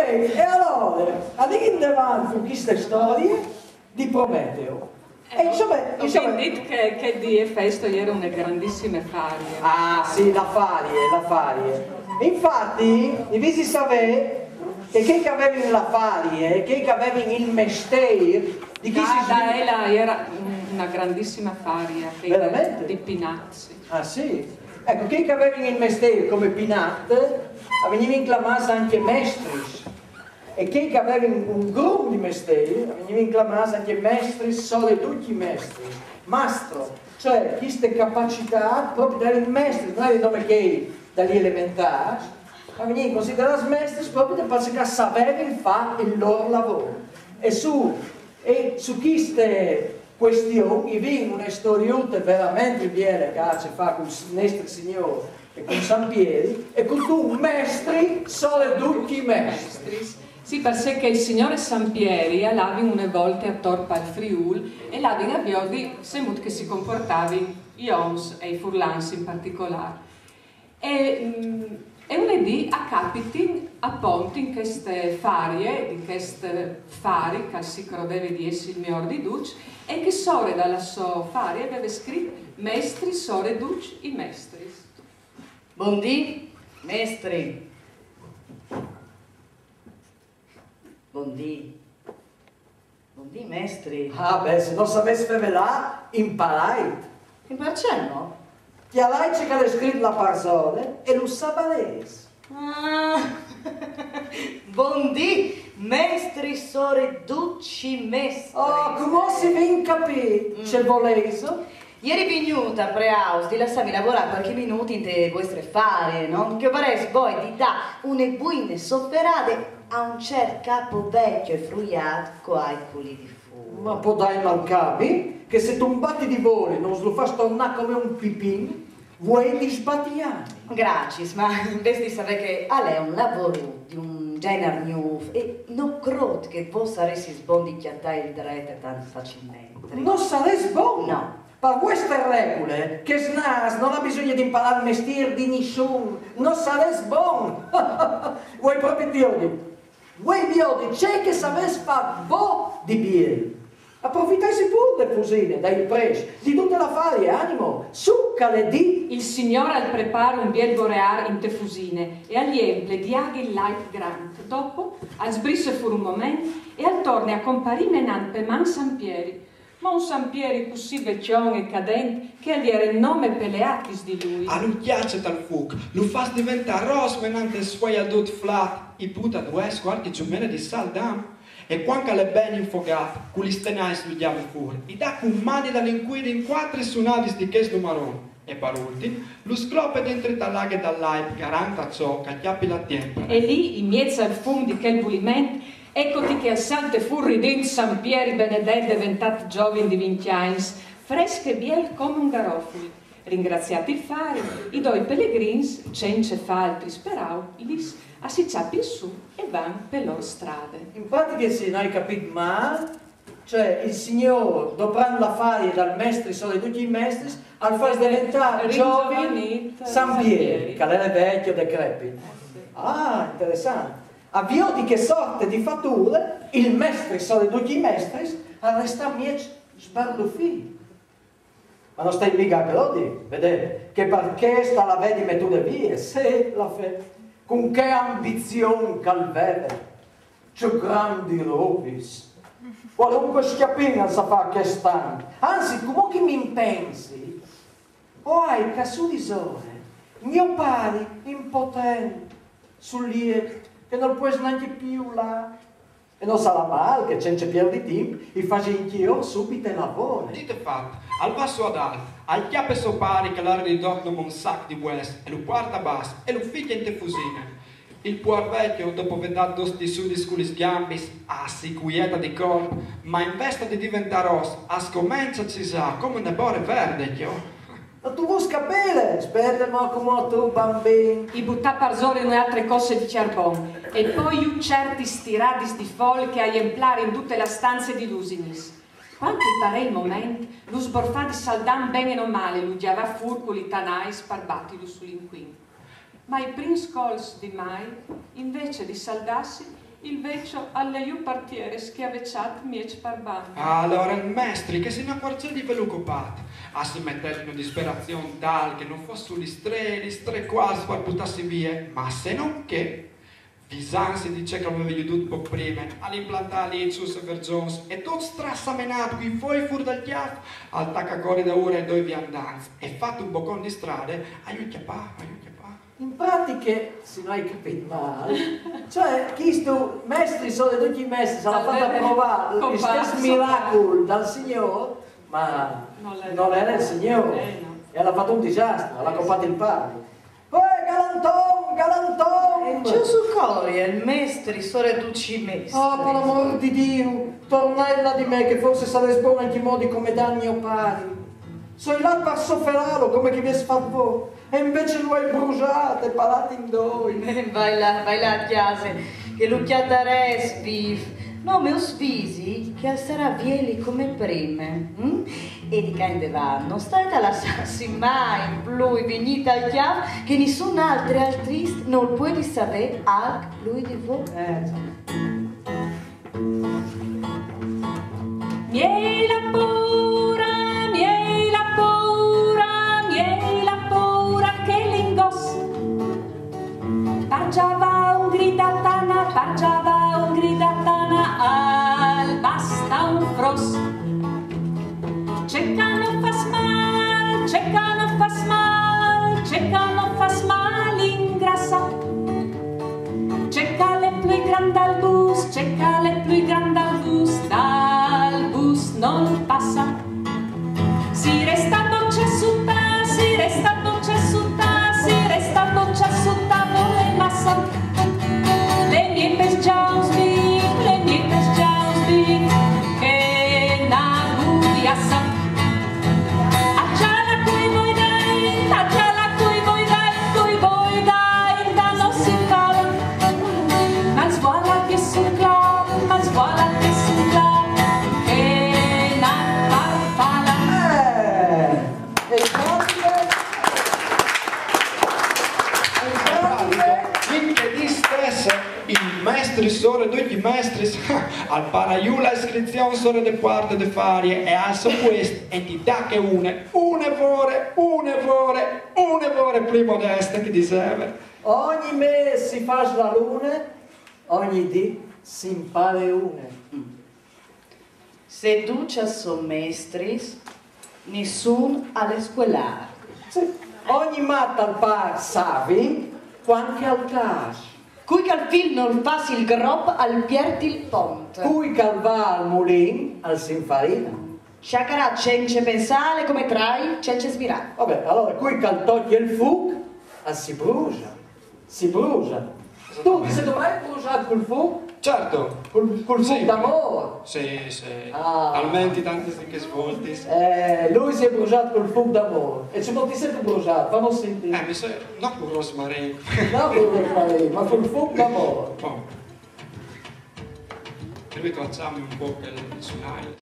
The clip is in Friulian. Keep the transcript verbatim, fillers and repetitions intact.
E alore, anìn indevant cun cheste storie di Prometeo. E insome, Ho insome, ben dit che, che di Efesto iera une grandissime farie. Ah, sì, la farie, la farie. Infati, i visi savè che chei che a vevin la farie, chei che a vevin il mesteir, di chi si Da ela iera una grandissima faria, che Veramente? Di Pinazzi. Ah, sì? Eco, chei che a vevin il mesteir come Pinat, a vignivin clamats ancje mestris. E chei che a vevin un grum di mesteir, a vignivin clamats ancje mestris, sore ducj i mestris. Mastro, cioè, cheste capacità proprio di mestris, no jere dome chei da li elementars, ma a vignivin considerats mestris proprio parcè che a savevin fâ il lôr lavôr. E su, e su cheste cuestion, i vin une storiute veramente biele che e à a ce fâ cul Nestri Signôr e cun San Pieri, e cun tu mestri sore ducj i mestris. Sì, parcè che il Signôr e San Pieri a lavin une volte ator pal Friûl e lavin a viodi semût che si compuartavin i oms e i furlans in particolâr. E, mm, e une dì a capitin apont in cheste farie, di chest fari, che si crodeve di jessi il miôr di ducj, e che sore da la sô farie e veve scrit: mestri sore ducj i mestris. Bundì, mestri. Bundì. Bundì, mestri. Ah, ben, se no savês fevelâ, imparait. Imparcemmo? Cjalait ce che al è scrit là parsore e lu savarês. Ah. Bundì, mestri sore ducj i mestris. Oh, cumò si vin capît, ce volêso? Jeri vignude a preâus di lassâmi lavorâ cualchi minût inte vuestre farie, no? Che o varès voie di dâ une buine soferade a un ciert capo vecjo e fruiât che o ai culì di fûr. Ma po dai, Malcabi, che se tu un bati di voli no lu fâs tornâ come un pipin, vuei di sbatiâmi. Graciis, ma invezit di savê che al è un lavorut di un gjenar gnûf e no crôt che o saressis bon di cjatâ il dret tant facilmentri. No sarês bon? No. Par vuestre regule, chest nâs nol à bisugne di imparâ il mestîr di nissun, no sarês bon. Vuei propit viodi? Vuei viodi ce che savês fâ vô di biel? Aprofitait pûr de fusine, dai prêçs, di dute la farie, animo, su che al è dì. Il Signôr al prepare un biel voreâr inte fusine e al jemple di aghe il lait grant. Dopo al sbrisse fûr un moment e al torne a comparî menant pe man San Pieri. Ma un San Pieri cussì vecjon e cadent che al jere nome pe le atis di lui. A lu cjace tal fûc, lu fâs deventâ ros menant il suo jadut flât, i bute aduès cualchi zumele di sal dam. E cuant che al è ben infogât, cu lis tenais lu gjave fûr, i da cumandi da lincuî in cuatri sunadis di chest lumaron. E par ultin, lu sclope dentri tal aghe dal lait, garant a çò che al cjapi la tiemp. E li, in mieç al fum di chel buliment, ecoti che al salte fûr ridint San Pieri benedet deventât zovin di vincj agns, fresc e biel come un garoful. Ringraziât il fari, i doi pelegrins, cence fâ altris peraulis, a si cjapin sù e van pe lôr strade. In pratiche, se no ai capît mâl, cioè il Signôr, doprant la farie dal mestri sore ducj i mestris, al fâs deventâ zovin Rinzovanît San Pieri, che al jere vecjo, decrepit. Ah, interessant. A viodi che sorte di fature, il mestri sore ducj i mestris al restà mieç sbarlufît. Ma no stait mighe a crodi, vedêt, che par chest al vedi metude vie, sì, la fe, cun chê ambizion che al veve, ce grandi robis. Cualunche scjapin al sa fâ chest an. Anzit, cumò che mi impensi, o ai ca sù disore gno pari impotent sul liet, che nol pues nancje piulâ. E no sarà mâl che cence pierdi timp i fasi ancje jo subite lavore. Dit e fat, al va sù adalt, al cjape so pari che al jere ridot come un sac di vues e lu puarte a bas e lu fiche inte fusine. Il puar vecjo, dopo vê dât dôs tissudis cu lis gjambis, a si cuiete di colp, ma invezit di deventâ ros, al scomence a cisâ come une bore verde, cjo. Ma tu vûs capîle? Spiete mo cumò tu, bambin. I butà parsore une altre cosse di cjarbon e po jù ciertis tiradis di fol che a jemplarin dute la stanze di lusinis. Cuant che al parè il moment, lu sborfà di sal dam ben e no mâl e lu gjavà fûr cu li tanais par batilu sul incuin. Ma i prins colps di Mai, invezit di saldâsi, Il vecio al lè jù par tiere schiaveçât mieç par banc. Alore il mestri, che si inacuarzè di vêlu copât, a si metè in une disperazion tal che no fos su lis trê, lis trê cuarts par butâsi vie, ma se no che, visantsi di ce che al veve jodût pôc prime, al implantà li i sos verzons e dut strasamenât cui foi fûr dal cjâf, al taca a cori daûr ai doi viandants e, fat un bocon di strade, a ju cjapà, a ju cjapà. In pratiche, se no ai capît mâl, cioè, chistu mestri sore ducj i mestris al à fat a provâ il stes miracul dal Signôr, ma nol jere il Signôr. E al à fat un disastri, al à copât il pari. Uè, galantom, galantom! Ce us ocori il mestri sore ducj i mestris? Ah, par l'amôr di Diu, tornait là di me, che forsit al sarès bon ancjemò di comedâ gno pari. Soi lât par sofelâlu, come che o vês fat vô, e invezit lu ai brusât e palât in doi. Eh, vai là, vai là a cjase, che lu cjatarès vîf. No, me us visi che al sarà vieli come prime. Hm? E di ca indevant no stait a lassâsi mai plui vignî tal cjâf, che nissun altri al trist nol puedi savê alc plui di vô. Eh, Miei la pôra, miei la pôra, miei la pôra che l'ingoss. Par gjavâ un gri da tana, par gjavâ un gri da tana, al basta un fros. Ce ca no fâs mâl, ce ca no fâs mâl, ce ca no fâs mâl ingrassâ. Ce ca al è plui grant dal bûs, ce ca al è plui grant dal bûs, dal bûs nol passa. Si resta bocje sota, si resta bocje sota, si resta bocje sota, volè massa. Lè miei pes gjauts, lè miei pes gjauts, che na muriassa. Agjala cui voi dai, agjala cui voi dai, cui voi dai, da no si fâl. Ma sguala che sun clop, ma sguala che sun clop, che na farfala. Eh, e infatti, e infatti, Fin che distesse il mestri sore ducj i mestris, al para jù la iscrizion sore de puarte de farie e al so puest e ti tache une, une vore, une vore, une vore plui modeste che diseve. Ogni mês si fâs la lune, ogni dì si impare une. Se ducj a son mestris, nissun al è scuelâr. Sì. Ogni mat al pâr savi, cuant che al tâs. Cui che al fîl nol fâs il grop al piert il pont. Cui che al va al mulin al si infarina. Sciacarâ cence pensâ al è come trai cence svirâ. Vabbè, alore cui che al tocje il fûc al si brusa. Si brusa. Tu ti sêstu mai brusât cul fûc? Certo. Cul, cul fûc Sì. d'amôr? Sì, sì. Ah. Talmenti tantis di chês voltis. Eh, lui si è brusât cul fûc d'amôr. E cemût ti sêstu brusât? Fam sintî. Eh, mi so... no cul rosmarin. No cul rosmarin, ma cul fûc d'amôr. Bon. Credito, alçâmi un pôc il, il sunai.